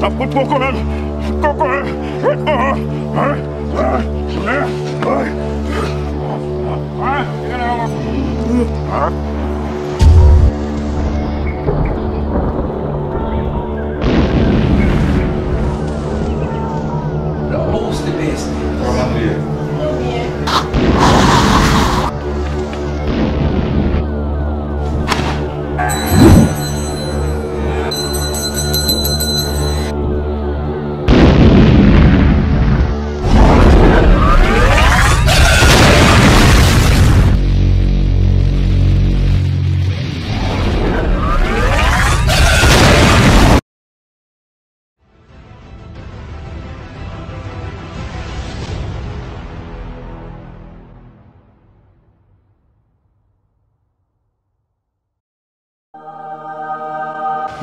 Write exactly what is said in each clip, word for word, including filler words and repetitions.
Ap fout poko menm. Poko menm. The most the best. Kòman nou ye?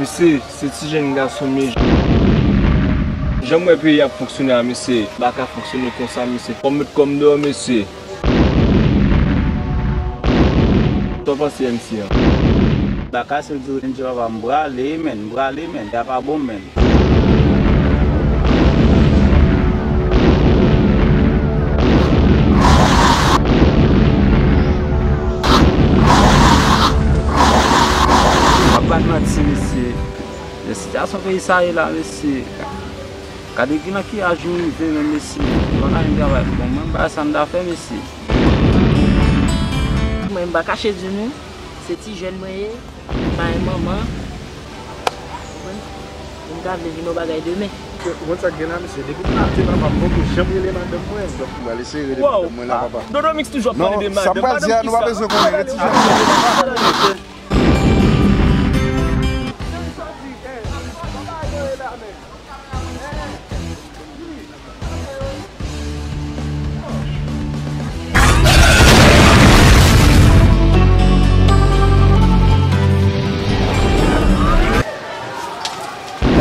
Mesye, se ti jèn gason m ye. Jan m wè peyi ap fonksyone a, mesye, pa ka fonksyone konsa, mesye. Fò m met kò m deyò, mesye. Sa w panse, M C a? Baka se di w, papa, m prale, men, m prale, men, sa pa bon, men. M ap ba n manti, mesye. Jan sitiyasyon peyi sa ye la, mesye. Gade ki nan ki aj nou rive menm, mesye. Pa ka jwenn travay. Bon, mwen, m pa sa m ta fè, mesye. Mwen, m pa kache di nou, se ti jèn mwen ye, m pa gen manman. Konprann? M ta vle vin yon bagay demen. Ou konn sa k gen la, mesye? Depi m maten, papa m poko janm rele madanm mwen. Donk, m pral eseye rele madanm mwen la, papa. Dodo Mix toujou ap pale de madanm. Non, sa m pral di a, nou pa bezwen konnen. Rete ti jèn mwen ye, papa.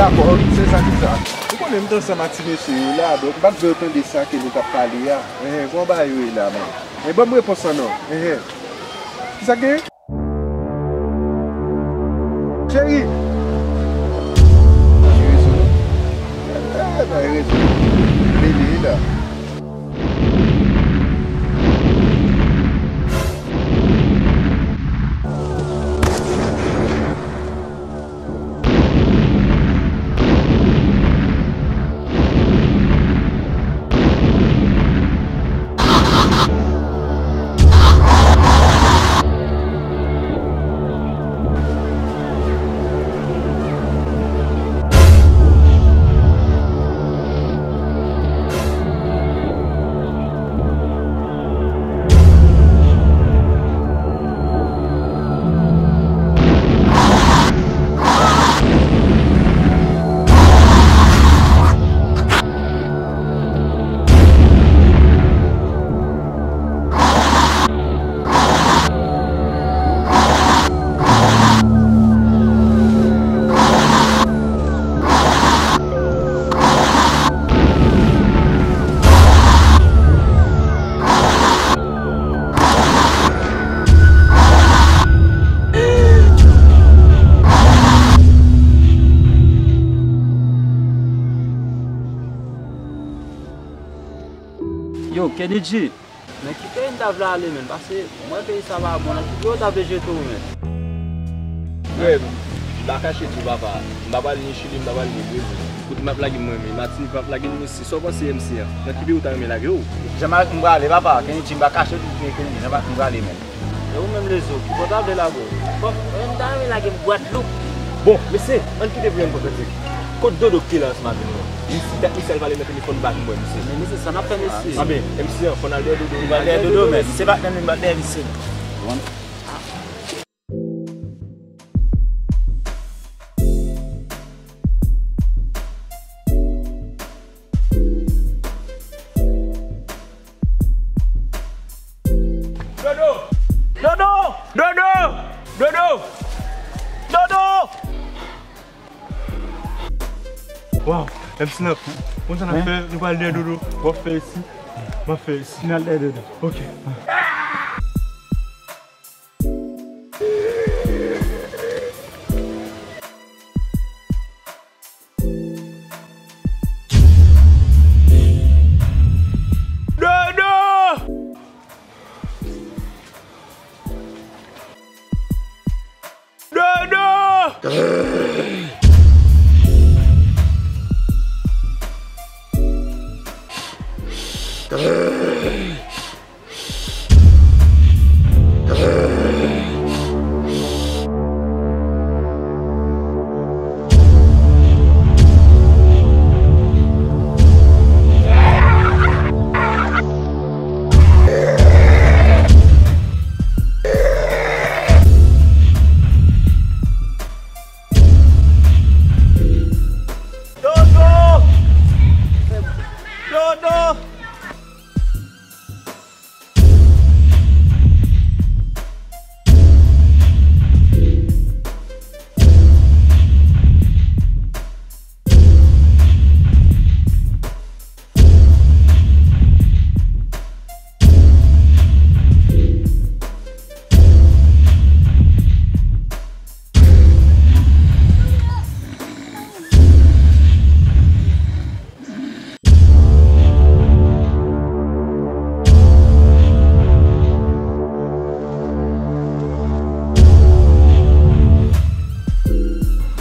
Dakò, wi, se sa ki sa. Ou konnen m t ansanm ak ti mesye yo la, donk m pa t vle yo tande sa ke nou t ap pale a. Enhen, kòman bagay yo ye la menm? E ban m repons lan non. Enhen. Kisa k genyen? Cheri! Bay rezon. Eh, bay rezon. Mele la. Yo, Kenedji! Men ki peyi n ta vle ale, menn? Paske mwen, peyi sa pa bon, nan ki peyi w ta vle jete w, menn? Frè m, m pa kache di w, papa, m pa pral ni Chili, m pa pral ni Brezil. Kote m ap lage m, mwen menm? Matinik m ap lage m, mesye. Sa w panse, M C a? Nan ki peyi w ta renmen lage w? Jan m prale, papa, Kenedji, m pa kache di w, Kenedji, jan m prale, menn. E ou menm, Lezo, ki bò w ta vle lage w? Bon, mwen, m ta renmen lage m Gwadloup. Bon, mesye, ann kite pou yon kote. Kot Dodo ki te la ansanm avè nou an? Misye, dat misye al pale nan telefòn, m pa vin wè misye. Men misye, sa n ap fè, mesye? Anben, M C a, fò n al dèyè Dodo. N al dèyè Dodo, men si se pa nan li, m pral dèyè misye. Dodo! Dodo! Dodo! Dodo! Dodo! Waw, M C Nap, konn sa n ap fè, nou pral dèyè Dodo, w ap fè isi, m ap fè isi. N al dèyè Dodo. Ok. Dodo! Dodo!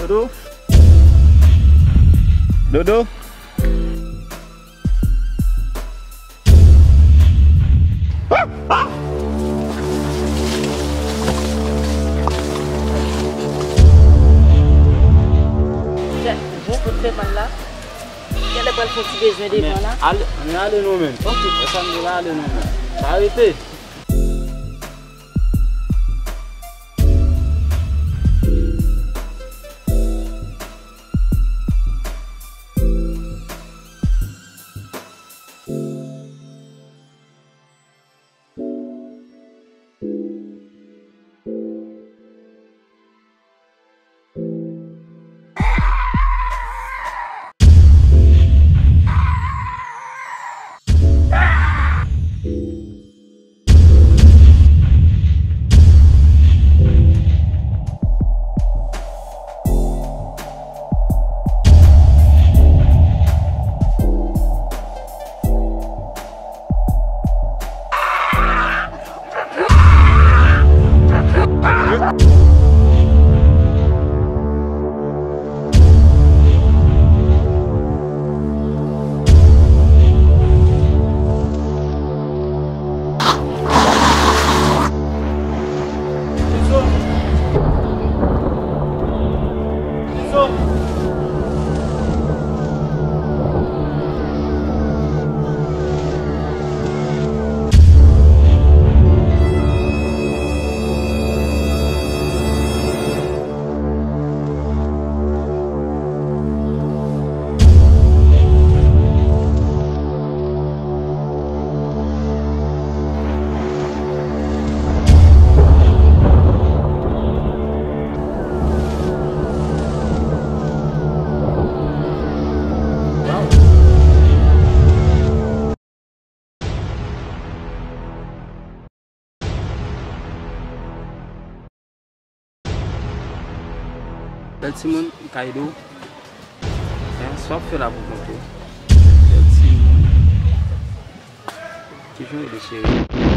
Dodo? Dodo? Bon, bon, kote fè mal la. Genlè pral fè yon ti bezwen devan la. Ale, ann ale non, menm. Ok. E sa m di la, ale non, menm. Pa rete. Bèl timoun, m ka ede w? Sa w ap fè la pou kont ou? Bèl timoun. Kijan w rele, cheri?